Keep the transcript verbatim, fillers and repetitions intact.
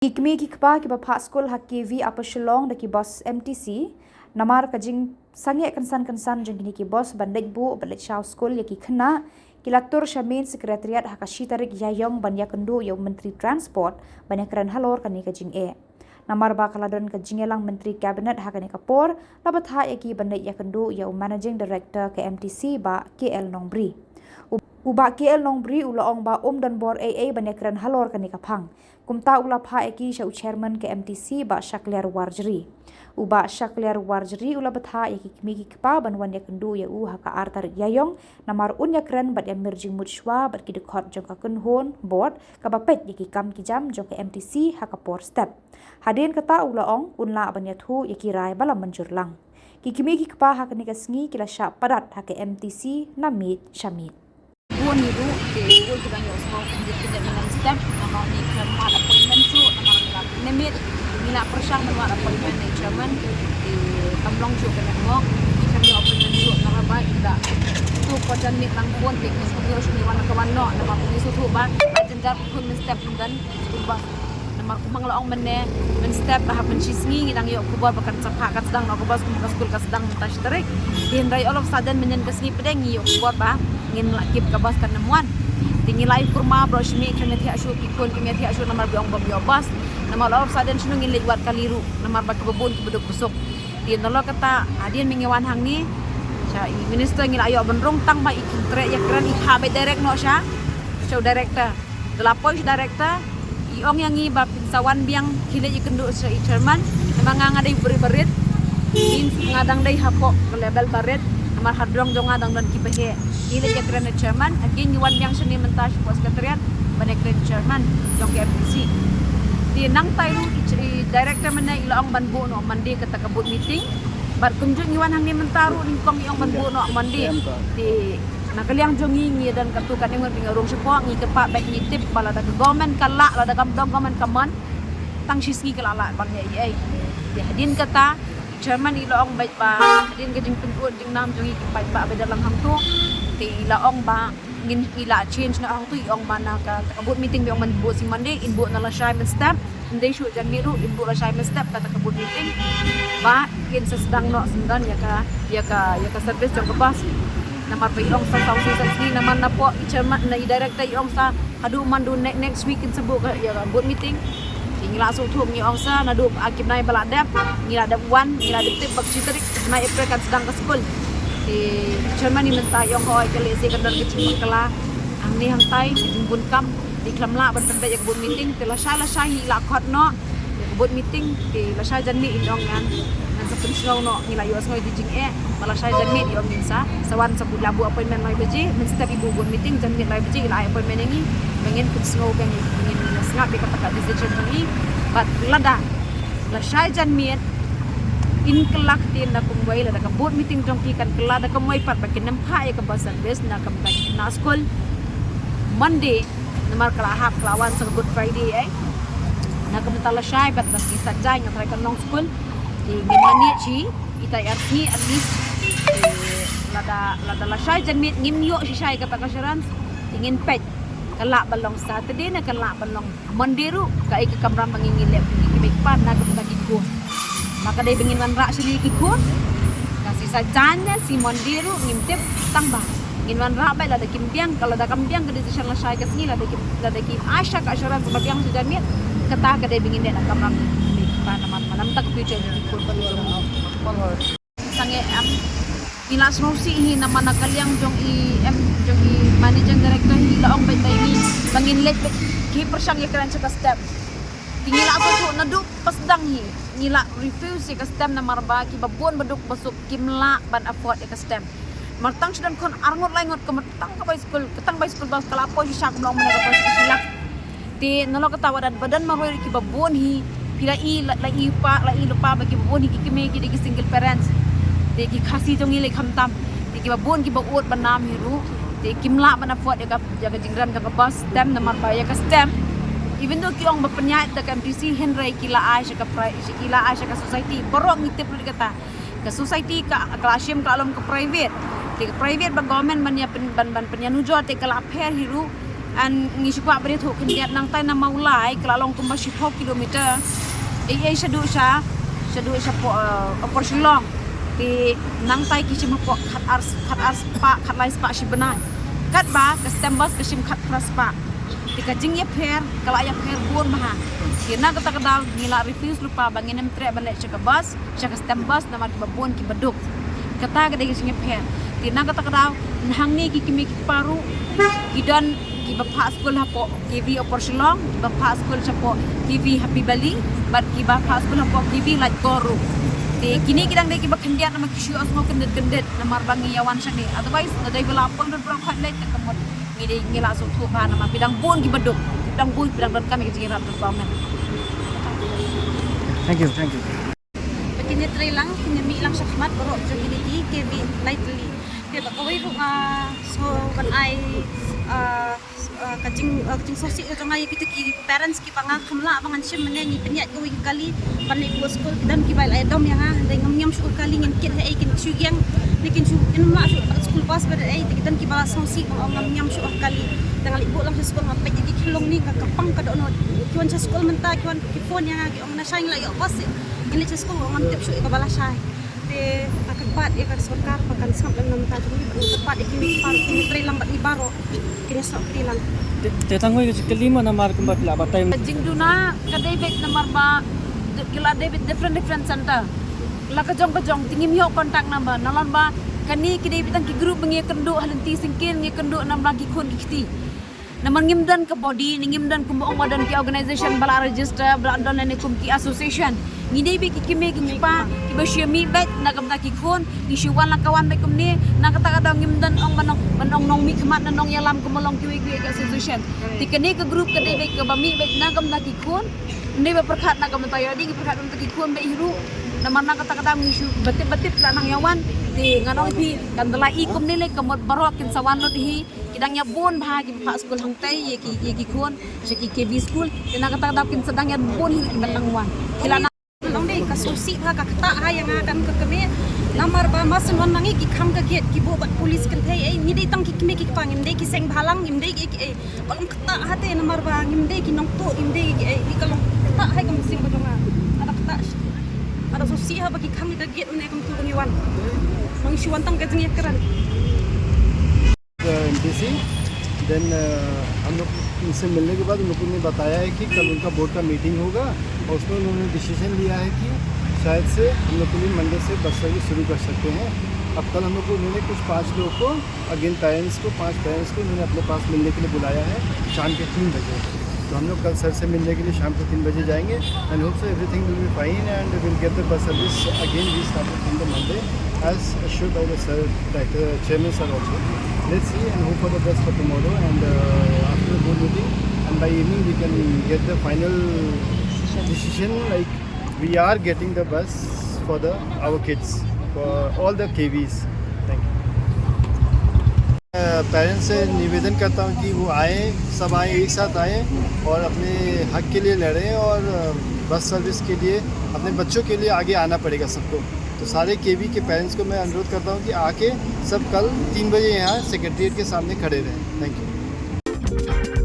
Ki kmie ki kpa kiba phah skul ha K V Upper Shillong da ki bus M T C, namar ka jingsangeh kynsan kynsan jong kine ki bus ban leit buh bad leit shaw skul ïa ki khynnah, ki la tur sha main secretariat ha ka shi tarik Ïaïong ban ïakynduh ïa u Myntri Transport ban ïakren halor kane ka jingeh. Namar ba ka la don ka jingïalang Myntri Cabinet ha kane ka por, la bthah ïa ki ban leit ïakynduh ïa u Managing Director ka M T C, Bah K L Nongbri. U, u Bah K L Nongbri u la ong ba um don bor ei ei ban ïakren halor kane ka phang. Kumta u la phah ïa ki sha u Chairman ka M T C, Bah Shakliar Warjri. U Bah Shakliar Warjri u la bthah ïa ki kmie ki kpa ban wan ïakynduh ïa u ha ka ar tarik Ïaïong, namar un ïakren bad ïamir jingmut shuwa bad ki dkhot jong ka kynhun board kaba peit ïa ki kam ki jam jong ka M T C ha ka por step. Hadien kata u la ong un lah ban ïathuh ïa ki rai ba la mynjur lang. Ki kmie ki kpa ha kane ka sngi ki la shah padat ha ka M T C na miet sha miet. Bun hi ruh, te bun ki dang ïohsngew kumjuh ki dang mynstep, namar ngi khlem wad appointment shuh, namar ngi la ne miet, ngi la pyrshang ban wad appointment na i chairman, te kam long shuh ka nang mok, ngi khlem ïoh appointment shuh, namar ba ngi la tu ko jan miet lang bun, te ngi sngewthuh shuh ngi wan ka wan noh, namar ngi sngewthuh ba, ba jynjar khun mynstep ngan, sngewthuh ba. Namar kumba nga la ong mynne, mynstep ba ha pynshi sngi ngi dang ïoh khubor ba kan sa phah, kan sdang noh ka bus, kumba ka skul ka sdang mynta shi tarik. Te hynrei all of a sudden mynhynnin ka sngi pdeng ngi ïoh khubor ba ngin la kip ka bus kan ym wan. Te ngi la ïa kurma baroh shi miet, kim ïa thiah shuh ki khun, kim ïa thiah shuh namar ba ong bym ïoh bus. Namar all of a sudden shano ngin leit wad kali ruh, namar ba kiba bun kiba duk ba suk. Te nalor kata hadien ba ngi wan hangne sha i minister ngi la ïoh ban rung tang ba i kyntreh ïakren, i phah beit direct noh sha, sha u director. Te la poi sha director, i ong ïa ngi ba phin sa wan biang, khie leit ïakynduh sha i chairman, namar nga nga dei u briew barit, means nga dang dei hapoh ka level barit, namar ha jrong jong nga dang don kiba heh. Khie leit ïakren ïa u chairman, again ngi wan biang shane mynta shapoh secretariat ban ïakren ïa u chairman jong ka M T C. Te nangtai ruh i ch-, i director mynne i la ong ban buh noh Monday kata ka board meeting. Bad kumjuh ngi wan hangne mynta ruh nyngkong i ong ban buh noh Monday. Te na ka liang jong ngi, ngi don katto katne ngut ba ngi rung shapoh, ngi kyrpad bad ngi tip ba lada ka government ka lah, lada ka government ka mon, tang shi sngi ka la lah ban ïa ei ei. Te hadien kata chairman i la ong bad ba hadien ka jingpynbud jingnam jong ngi ki paidbah ba dang lang hangto, te i la ong ba ngin, i la change noh hangto, i ong ba na ka, ka board meeting ba ong ban buh sngi Monday, in buh na lashai mynstep. Ym dei shuh janmiet ruh, in buh lashai mynstep kata ka board meeting. Ba kin sa sdang noh syndon ïa ka, ïa ka, ïa ka service jong ka bus. Namar ba i ong sa saw sngi san sngi, namar napoh i chairman, na i director i ong sa haduh man du ne-, next week kin sa buh ka, ïa ka board meeting. Te ngi la sngewthuh, ngi ong sa naduh ba ki bnai ba la dep, ngi la dep wan, ngi la dep tip ba ka shi tarik bnai April kan sdang ka skul. Te chairman i mynta i ong hooid ka lehse kan don ka jingpakla hangne hangtai, ka jingbun kam. Te khlem lah ban pynbeit ïa ka board meeting, te lashai lashai hi la khot noh ïa ka board meeting, te lashai janmiet i ong ngan, ngan sa pynsngew noh, ngi la ïohsngew ïa ka jingeh, ba lashai janmiet i ong ngin sa, sa wan sa buh, la buh appointment noi baje, mynstep i buh board meeting, janmiet lai baje i la ai appointment ïa ngi, ba ngin pynsngew, ba ngin, ngin sngap ïa kata ka decision jong i, bad lada lashai janmiet in kylla ktien da kumwei, lada ka board meeting jong ki kan kylla da kumwei pat ba kin ym phah ïa ka bus service na ka bynta ki khynnah skul Monday, namar ka la hap, ka la wan sa ka Good Friday, eh. Na ka bynta lashai bad na ka bynta Saitjaiñ, nga tharai kan long skul. Te ngin mane shi itai ar sngi at least. Te lada, lada lashai janmiet ngim ïoh shisha ïa kata ka assurance, te ngin peit. Kan lah ban long Saturday ne kan lah ban long Monday ruh, kaei ka kamram ba ngin, ngin leh, ngin, ngin leh pat na ka bynta ki khun. Ma ka dei ba ngin wanrah shane ki khun. Ka shi Saitjaiñ ne shi Monday ruh ngim tip, tang ba ngin wanrah beit, lada kim biang, ka lada kam biang ka decision lashai ka sngi, lada kim, lada kim ai sha ka assurance ba biang shi janmiet, kata ka dei ba ngin leh na ka kamram, ngin leh pat namar, namar ta ka future jong ki khun. Sangeh em. Ngi la sngewsih hi namar na ka liang jong i em, jong i managing director hi la ong beit ba ngi, ba ngin leit beit, ki pyrshang ïakren sha ka STEM. Te ngi la sngewthuh naduh ba sdang hi ngi la refuse ïa ka STEM namar ba kiba bun ba duk ba suk kim lah ban afford ïa ka STEM. Namar tang shu don khun arngut laingut, ka mut tang ka bai skul, ka tang bai skul bus ka la poi shisha, ka mut long mynne ka poi shisha ki lak. Te nalor kata wat la ba don marwei ruh kiba bun hi, phi la i, la, la i pa, la i lypa ba kiba bun hi ki kmie ki dei ki single parents. Te ki Khasi jong ngi lei khamtam. Te kiba bun kiba ud ba nam hi ruh, te kim lah ban afford ïa ka, ïa ka jingrem jong ka bus STEM namar ba ïa ka STEM, even though ki ong ba pynïaid da ka MTC, hynrei ki la ai sha ka pri-, ki la ai sha ka society. Baroh ngi tip ruh ïa kata. Ka society ka, ka la shim ka la long ka private. Te ka private ba government ban ïa pyn-, ban, ban pynïanujor te ka la pher hi ruh. An ngi shu kwah bret ho khyndiat nangtai na Mawlai ka la long kumba shiphew kilometer. Ei ei shaduh sha shaduh sha po uh, Upper Shillong. Te nangtai ki shim hapoh khat ar khat ar spah khat lai spah shi bnai. Katba ka stem bus ka shim khat phra spah. Te ka jingïapher ka la ïapher bun bha. Te na kata ka daw ngi la refuse lypa ba ngin ym treh ban leit sha ka bus. Sha ka stem bus namar kiba bun kiba duk. Kata ka dei ka jingïapher. Te na kata ka daw hangne ki kmie ki kpa ruh ki don kiba phah skul hapoh K V Upper Shillong, kiba phah skul shapoh K V Happy Valley bad kiba phah skul hapoh K V Laitkor ruh. Te kine ki dang dei kiba khyndiat namar ki shu ïohsngew kyndit kyndit namar ba ngi ïa wan shane. Otherwise na dei ba la pang dun prong khat leit ka mut ngi dei ngi la sngewthuh bha namar phi dang bun kiba duk, phi dang bun phi dang donkam ïa ka jingïarap jong ka government. Thank you, thank you. Ba kin ïatrei lang, kin ïamih lang shakhmat baroh jong kine ki K V Lightly. Te ba kawei ruh nga sngew ban ai ah, ah, ka jing ah, ka jingsngewsih ka jong nga ïa kita ki parents kiba nga kham lah ba ngan shim mynne ngi pynïaid kawei ka kali ban leit buh skul, ki don kiba la ïadom ïa nga, hynrei ngam ñiam shuh ka kali, ngin kit ha ei kin shu ïeng, ne kin shu kin lah shuh pat school bus ba da ei, te ki don kiba la sngewsih ba nga ong ngam ñiam shuh ka kali. Te nga leit buh lang sha skul nga peit ïa ki khyllung ne ka ka pang ka dohnud. Ki wan sha skul mynta ki wan ki phone ïa nga ki ong na shai ngi la ïoh bus, ngi leit sha skul ngam tip shuh ïa kaba la shai. Te nga kyrpad ïa ka sorkar ba kan sngap lem na bynta jong ngi, nga kyrpad ïa ki mei ki pa ruh kin ïatrei lang bad ngi baroh, kin ïasnoh kti lang. Te, te tang wei ka jingkylli mo namar kumba phi la batai. Ka jingduna ka dei beit namar ba ki la dei beit different different center. La ka jong ka jong te ngim ïoh contact number, nalor ba kane ki dei beit tang ki group ba ngi ïakynduh ha lynti syngkien, ngi ïakynduh namar ki khun ki kti. Namar ngim don ka body, ne ngim don kumba ong ba don ki organisation ba la register, ba la don lane kum ki association. Ngi dei beit ki kmie ki kpa kiba shu mih beit na ka bynta ki khun, ngi shu wan la ka wan beit kumne, na kata ka daw ngim don ong ban ong, ban ong nongmihkhmat ne nongïalam kumba long kiwei kiwei ki association. Te kane ka group ka dei beit kaba mih beit na ka bynta ki khun, ym dei ba pyrkhat na ka bynta ïa lade, ngi pyrkhat na ka bynta ki khun beit hi ruh. Namar na kata ka daw ngi shu ba tip ba tip la nang ïa wan, te ngan ong ïa phi kan da la i kumne lei ka mut baroh kin sa wan lut hi. Ki dang ïa bun bha kiba phah skul hangtei ïa ki, ïa ki khun sha ki K V skul. Te na kata ka daw kin sa dang ïa bun hi ruh kiba nang wan. Ki la nang long dei ka sngewsih bha, ka ktah ha ïa nga kan ka kmie. Namar ba mar shen wan nang ïa ki khang ka gate, ki buh bad police kynthei ei, ngi dei tang ki kmie ki kpa, ngim dei ki seng bhalang, ngim dei ki ei. Ba long ktah ha te namar ba ngim dei ki nongtuh, ngim dei ki ei, ki ka long ktah ha ïa ka mynsiem ka jong nga. Ada ktah. Ada sngewsih ha ba ki khang ïa ka gate mynne kumtu ba ngi wan. Ba ngi shu wan tang ka jingïakren. MTC. Then हम लोग इनसे मिलने के बाद उन लोगों ने बताया है कि कल उनका बोर्ड का मीटिंग होगा और उसमें उन्होंने डिसीजन लिया है कि शायद से हम लोग के लिए मंडे से बस सर्विस शुरू कर सकते हैं। अब कल हम लोग को उन्होंने कुछ पाँच लोगों को, अगेन पेरेंट्स को, पांच पेरेंट्स को उन्होंने अपने पास मिलने के लिए बुलाया है शाम के तीन बजे। तो हम लोग कल सर से मिलने के लिए शाम को तीन बजे जाएंगे। And hope so everything will be fine and we'll get the bus service again restarted from the Monday as assured by the sir, director, chairman sir also. Let's see and hope for the best for tomorrow and uh, after the board meeting and by evening we can get the final decision, like we are getting the bus for the our kids, for all the K Vs. Thank you. Parents से निवेदन करता हूँ कि वो आए, सब आए, एक साथ आए और अपने हक के लिए लड़ें और बस सर्विस के लिए अपने बच्चों के लिए आगे आना पड़ेगा सबको। तो सारे केवी के पेरेंट्स को मैं अनुरोध करता हूँ कि आके सब कल तीन बजे यहाँ सेक्रेटेरिएट के सामने खड़े रहें। Thank you.